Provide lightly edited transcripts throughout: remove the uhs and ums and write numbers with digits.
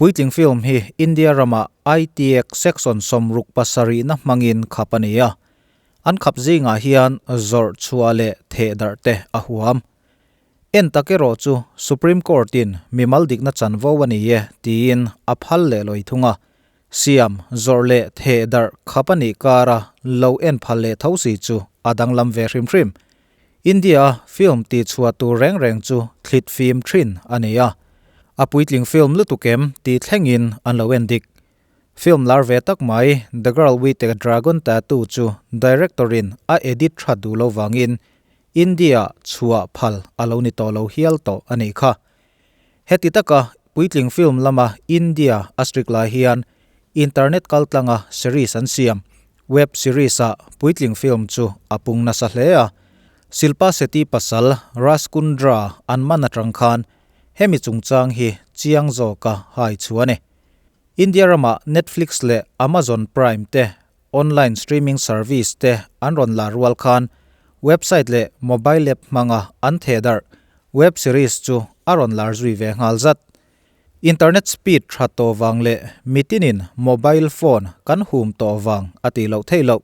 Puitling film hi India rama IT Act Section 67 na hmangin khap a ni a. An khap zingah hian zawrh chhuah leh thehdarh te a huam. En tak erawh chu Supreme Court-in mimal dikna chanvo a ni e tiin a phal leh lawi thung a. Siam, zawrh leh thehdarh khap a nih kara lo en phal leh tho si chu a danglam ve hrim hrim. India-a film tihchhuah tur reng reng chu thlit fim thin a ni a. A puitling film lutuk em tih thlengin an lo en dik. Film lar ve tak mai The Girl With The Dragon Tattoo chu director-in a edit tha duh lo vangin India-ah chhuah phal a lo ni tawh lo hial tawh a nih kha. Heti taka puitling film lama India a strict lai hian internet kaltlanga series an siam, web series-ah puitling film chu a pung nasa hle a. Shilpa Shetty pasal Raj Kundra an man atang khan hemi chungchang hi chiang zawka hai chhuah a ni. India ramah Netflix leh Amazon Prime te online streaming service te an rawn la rual khan website leh mobile app hmanga an thehdarh web series chu a rawn lar zui ve nghal zat. Internet speed tha tawh vang leh mitinin mobile phone kan hum tawh vang a tih loh theih loh.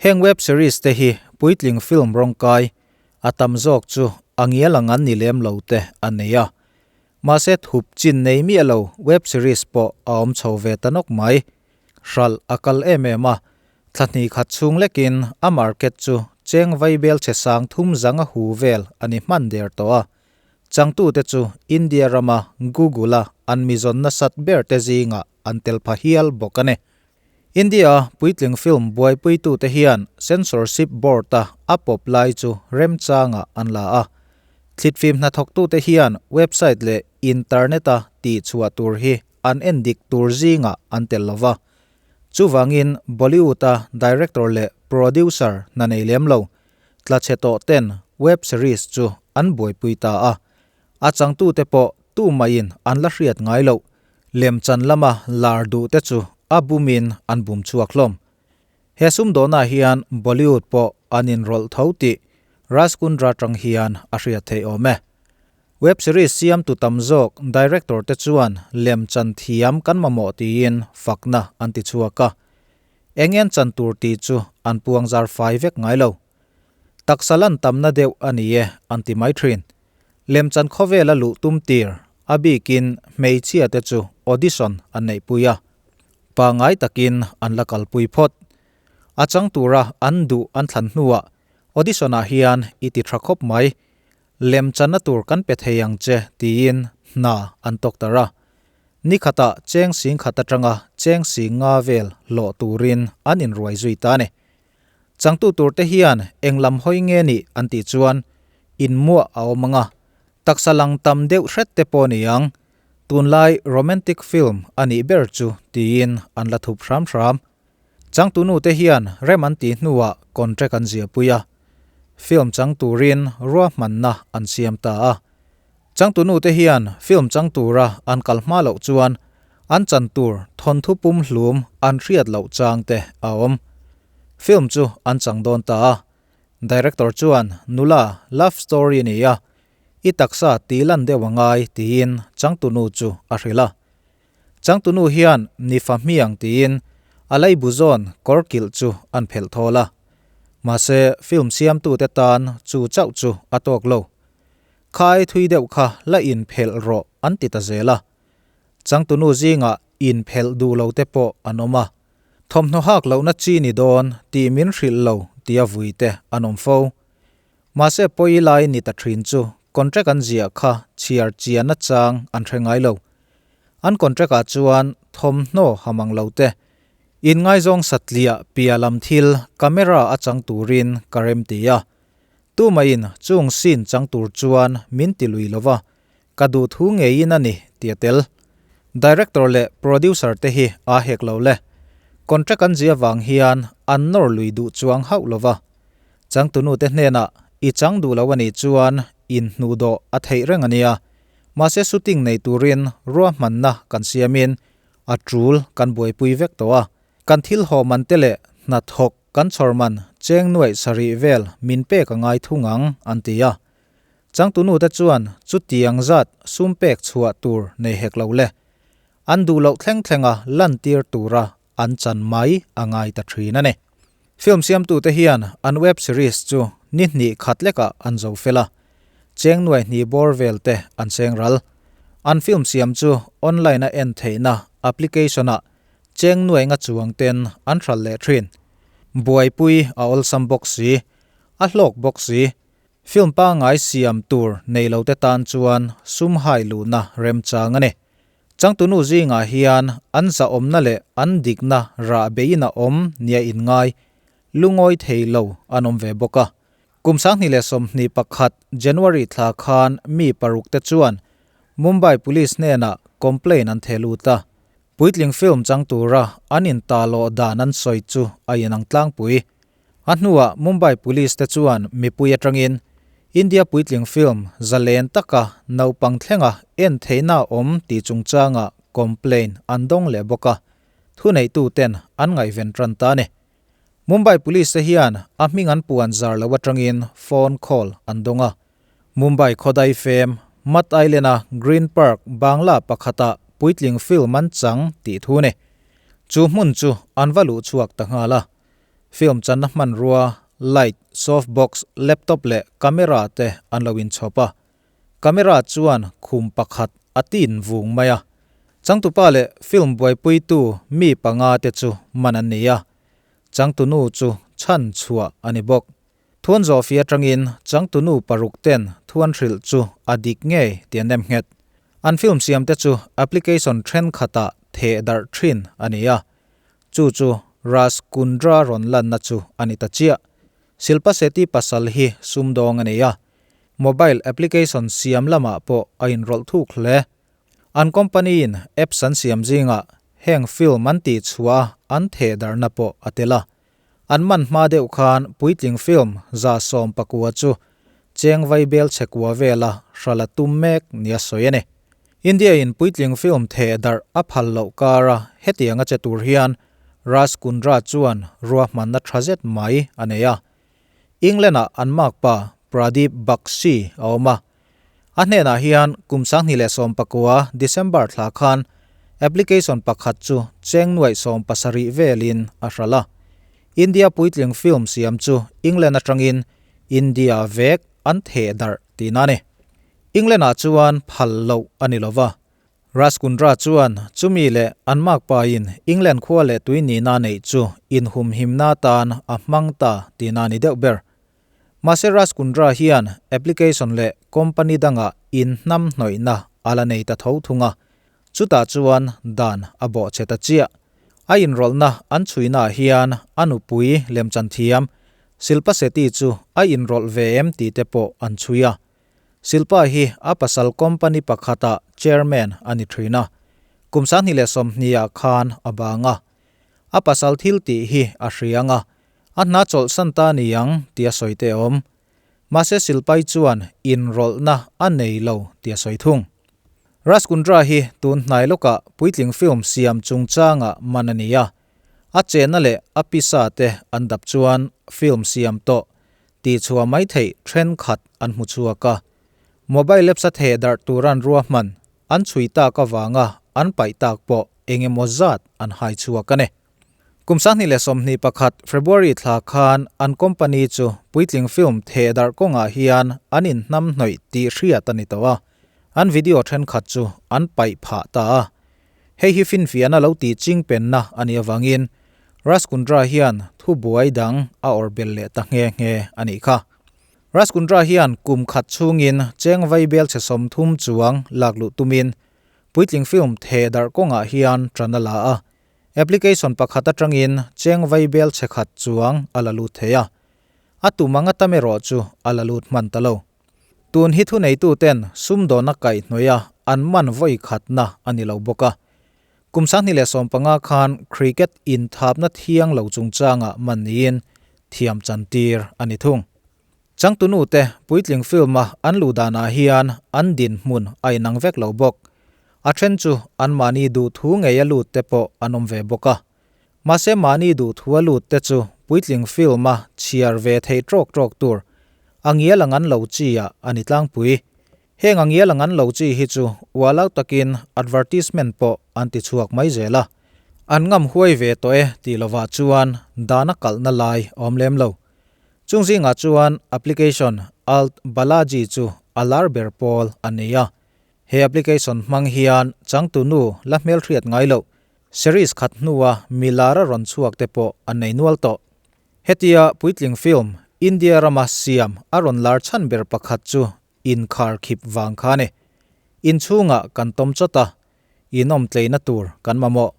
Heng web series te hi puitling film rawngkai a tam zawk chu a ngial ang an ni lem lo te a nei a. Mahse thup chin nei miah lo web series pawh a awm chho ve ta nawk mai. Hralh a kal em em a, thla hnih khat chhung lekin a market chu cheng vaibel chhe sang thum zang a hu vel a ni hman der tawh a. Changtute chu India rama Google-a an mizawn nasat ber te zingah an tel pha hial bawk a ni. India-a puitling film buaipuitute hian censorship board-a a pawp lai chu remchangah an la a. Thlitfim hnathawktute hian website leh internet-a tihchhuah tur hi an en dik tur zingah an tel lo va. Chuvangin Bollywood-a director leh producer hna nei lem lo, tla chhe tawh ten web series chu an buaipui ta a. A changtute pawh tumaiin an la hriat ngai loh. Lemchan lama lar duh te chu a bumin an bum chhuak hlawm. He sumdawnah hian Bollywood pawh an inrawlh tho tih Raj Kundra tang hian a hriat theih awm e. Web series siamtu tam zawk director te chuan lemchan thiam kan mamawh tiin fakna an ti chhuak a. Eng en chan tur tih chu an puang zar fai vek ngai lo. Taksa lan tamna deuh a ni e an ti mai thin. Lemchan khawvela luh tum tir a bikin hmeichhia te chu audition an neihpui a. Pangngai takin an la kalpui phawt. A chang tura an duh an thlan hnuah audition ah hian i ti tha khawp mai. Lemchanna tur kan pe thei ang che tiin hna an tawk tar a. Ni khatah cheng sing khat atanga cheng sing nga vel hlawh turin an inruai zui ta a ni. Changtu turte hian eng lam hawi nge nih an tih chuan inmuah a awm ang a, taksa lang tam deuh hret te pawh ni ang, tunlai romantic film a nih ber chu tiin an la thup hram hram. Changtunu te hian rem an tih hnuah contract an ziahpui a, film chang turin ruahmanna an siam ta a. Changtunu te hian film chang tura an kal hma loh chuan an chan tur thawnthu pum hlum an hriat loh chang te a awm. Film chu an chang dawn ta a. Director chuan nula love story a ni a, i taksa tih lan deuh a ngai tiin changtunu chu a hrilh a. Changtunu hian ni fa hmiang tiin a leibu zawn kawr kilh chu an phelh thawl a. Mahse film siamtute tan chu chauh chu a tawk lo. Khai thui deuh kha la inphelh rawh an ti ta zel a. Changtunu zingah inphelh duh lo te pawh an awm a. Thawmhnaw hak lohna chi ni dawn tih min hrilh lo tia vui te an awm fo. Mahse pawi lai ni ta thin chu contract an ziah kha chhiar chian achang an hre ngai lo. An contract ah chuan thawmhnaw ha mang lo te, inngaizawng satliah pia lam thil camera a chang turin ka rem ti a. Tumaiin chung scene chang tur chuan min ti lui lo va, ka duh thu ngeiin a ni ti a tel. Director leh producer te hi aa hek lo le. Contract an zia vang hian an nawr lui duh chuang hauh lo va. Changtunu te hnenah i chang duh lo a nih chuan in hnuh dawh a theih reng a nia. Mahse shooting nei turin ruahmanna kan siamin a tul kan buaipui vek tawh a. Kan thil haw man te leh hnathawk kan chhawr man cheng nuaih sarih vel min pek a ngai thung ang an ti a. Changtunu te chuan chutiang zat sum pek chhuah tur nei hek lo le. an duh loh thleng thlenga lantir tura an chan mai a ngai ta thin a ni. Film siamtute hian an web series chu ni hnih khat lekah an zo fel a, cheng nuai hnih bawr vel te an seng ral. An film siam chu online a en theihna application-ah cheng nuai nga chuang ten an hral leh thin. Buaipui a awlsam bawk si, a hlawk bawk si. Film pangngai siam tur nei lo te tan chuan sum hai luhna remchang a ni. Changtunu zingah hian an zahawmna leh an dikna rah beiin a awm nia inngai lungawi thei lo an awm ve bawk a. Kum 2021 January thla khan mi paruk te chuan Mumbai Police hnenah complaint an theh lut a. Puitling film chang tura an intalawh dan an sawi chu a inang tlangpui. A hnuah Mumbai Police te chuan mipui atangin India puitling film zalen taka naupang thlenga en theihna awm tih chungchanga complaint an dawng leh bawk a, thuneihtu ten an ngaihven tan ta a ni. Mumbai Police te hian a hming an puan zar lo atangin phone call an dawng a. Mumbai khawdai fem Mat Island-a Green Park Bangla pakhata puitling film an chang tih thu a ni. Chu hmun chu an va luh chhuak ta nghal a. Film channa hmanrua, light, soft box, laptop leh camera te an lo inchhawp a. Camera chuan khum pakhat a tin vung mai a. Changtupa leh film buaipuitu mi panga te chu man an ni a. Changtunu chu chhan chhuah a ni bawk. Thuan zawhfi atangin changtunu paruk ten thuan hrilh chu a dik ngei tih an nem nghet. An film siam te chu application thenkhatah theh darh thin a ni a. Chu chu Raj Kundra rawn lanna chu a ni ta chiah. Shilpa Shetty pasal hi sumdawng a nei a, mobile application siam lamah pawh a inrawlh thuk hle. An company in apps an siam zingah heng film an tih chhuah a an theh darhna pawh a tel a. An man hma deuh khan puitling film 119 chu cheng vaibel chhekua vela hrala tum mek nia sawi a ni. India in puitling film theh darh a phal loh kara hetiang a che tur hian Raj Kundra chuan ruahmanna tha zet mai a nei a. England-ah an makpa Pradeep Bakshi a awm a. A hnenah hian kum 2019 December thla khan application pakhat chu cheng nuaih 70 velin a hral a. India puitling film siam chu England atangin India vek an theh darh tihna a ni. England-ah chuan phal loh a ni lova. Raj Kundra chuan chumi leh an makpain England khua leh tui nihna neih chu inhumhimna tan a hmang ta tihna a ni deuh ber. Mahse Raj Kundra hian application leh company dangah inhnam hnawihna a la nei ta tho thung a, chutah chuan dan a bawhchhe ta chiah. A inrawlhna an chhuinaah hian a nupui lemchan thiam Shilpa Shetty chu a inrawlh ve em tih te pawh an chhui a. Shilpa hi a pasal company pakhata chairman a ni thin a, kum 2020 ah khan a bang a. A pasal thil tih hi a hriang a, a hna chawlhsan ta ni ang tih a sawi te awm. Mahse Shilpai chuan inrawlhna a nei lo tih a sawi thung. Raj Kundra hi tun hnai lawkah puitling film siam chungchangah man a ni a, a chenna leh a pisa te an dap chuan film siam tawh tih chhuah mai theih thenkhat an hmu chhuak a. Mobile apps a theh darh tur an ruahman an chhui tak avanga an paih tak pawh eng emaw zat an hai chhuak a ni. Kum 2021 February thla khan an company chu puitling film theh darh kawngah hian an inhnam hnawih tih hriat a ni tawh a, an video thenkhat chu an paih phah ta a. Hei hi finfiahna lo tih ching penna a nih avangin Raj Kundra hian thubuai dang a awrh belh leh ta nghe nghe a nih kha. Raj Kundra hian kum khat chhungin cheng vaibel chhe 30 chuang lak luh tumin puitling film theh darh kawngah hian tan a la a. Application pakhat atangin cheng vaibel chhe khat chuang a la lut thei a. A tum anga tam erawh chu a la lut hman ta lo. Tun hi thuneituten sumdawna kaihhnawih a an man vawi khatna a ni lo bawk a. Kum 2015 khan cricket inthapna thiang lo chungchangah man niin thiam chantir a ni thung. Changtunu te puitling film a an luh danah hian an dinhmun a inang vek lo bawk. A then chu an mahni duhthu ngei a lut te pawh an awm ve bawk a. Mahse mahni duhthu a lut te chu puitling film a chhiar ve theih trawk trawk tur a ngial ang an lo chi ah a ni tlangpui. Heng a ngial ang an lo chi hi chu ualau takin advertisement pawh an ti chhuak mai zel a. An ngam huai ve tawh e tih lovah chuan dan a kalhna lai a awm lem lo. Chung zingah chuan application Alt Balaji chu a lar ber pawl a ni a. He application hmang hian changtunu la hmelhriat ngai loh series khat hnua mi lar a rawn chhuak te pawh an nei nual tawh. Hetia puitling film India rama siam a rawn lar chhan ber pakhat chu inkhar khip vang kha a ni. Inchhungah kan tawm chawt a, inawm tleina tur kan mamawh.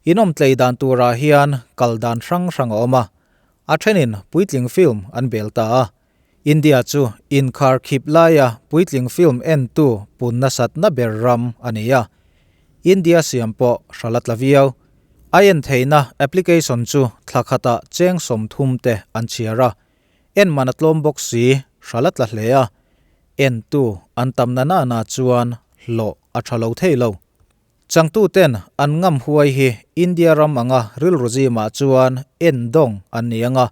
Inawm tlei dan turah hian kal dan hrang hrang a awm a, a thenin puitling film an bel ta a. India chu inkhar khip laia puitling film entu pun nasatna ber ram a ni a. India siam pawh hral a tla viau. A en theihna application chu thla khatah cheng 30 te an chhiar a. En man a tlawm bawk si, hral a tla hle a. Entu an tam na nana chuan hlawh a tha lo thei lo. Changtuten an ngam huai hi India ram anga rilru zimah chuan en dawng an ni anga,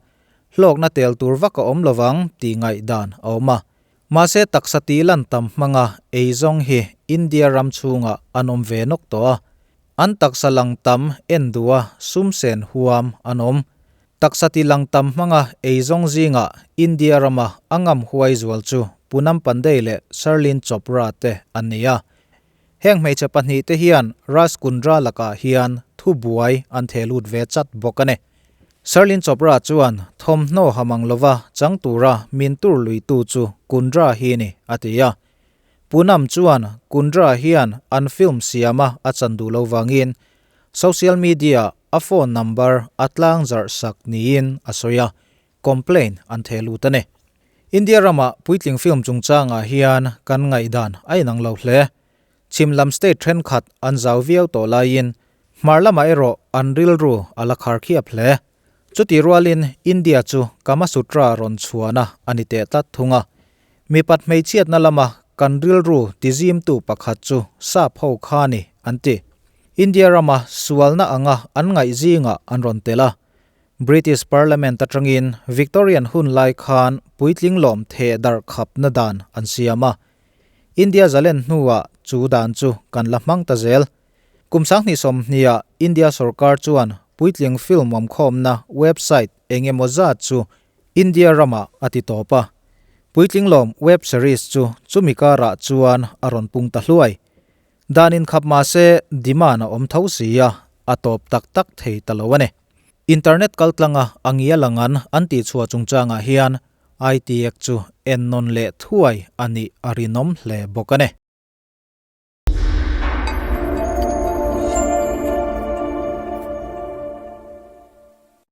hlawkna tel tur vak a awm lovang tih ngaihdan a awm a. Mahse taksa tih lan tam hmanga eizawng hi India ram chhungah an awm ve nawk tawh a. An taksa lang tam en duha sum sen huam an awm. Taksa ti lang tam hmanga eizawng zingah India rama a ngam huai zual chu Poonam Pandey leh Sherlyn Chopra te an ni a. Heng hmeichhe pahnihte hian Raj Kundra lakah hian thubuai an theh lut ve chat bawk a ni. Sherlyn Chopra chuan thawmhnaw hamang lova chang tura min tur luitu chu Kundra hi ni a ti a. Poonam chuan Kundra hian an film siama a chan duh lo vangin Social media a phone number a tlang zarh sak niin a sawi a, complaint an theh lut a ni. India rama puitling film chungchangah hian kan ngaihdan a inang lo hle. Chhim lam state thenkhat an zau viau tawh laiin hmar lamah erawh an rilru a la khar khiap hle. Chutih rualin India chu Kama Sutra rawn chhuahna a ni teh tlat thung a. Mipat hmeichhiatna lama kan rilru tizimtu pakhat chu sap ho kha ni an ti. India rama sualna anga an ngaih zingah an rawn tel a. British Parliament atangin Victorian hun lai khan puitling lawm theh darh khapna dan an siam a. India zalen hnuah chu dan chu kan la hmang ta zel. Kum 2020ah India sorkar chuan puitling film awmkhawmna website eng emaw zat chu India ramah a ti tawp a. Puitling lawm web series chu chumi karah chuan a rawn pung ta hluai. Dan inkhap mahse demand a awm tho si a, a tawp tak tak thei ta lo a ni. Internet kaltlanga a ngial angan an tihchhuah chungchangah hian IT Act chu ennawn leh thuai a nih a rinawm hle bawk a ni.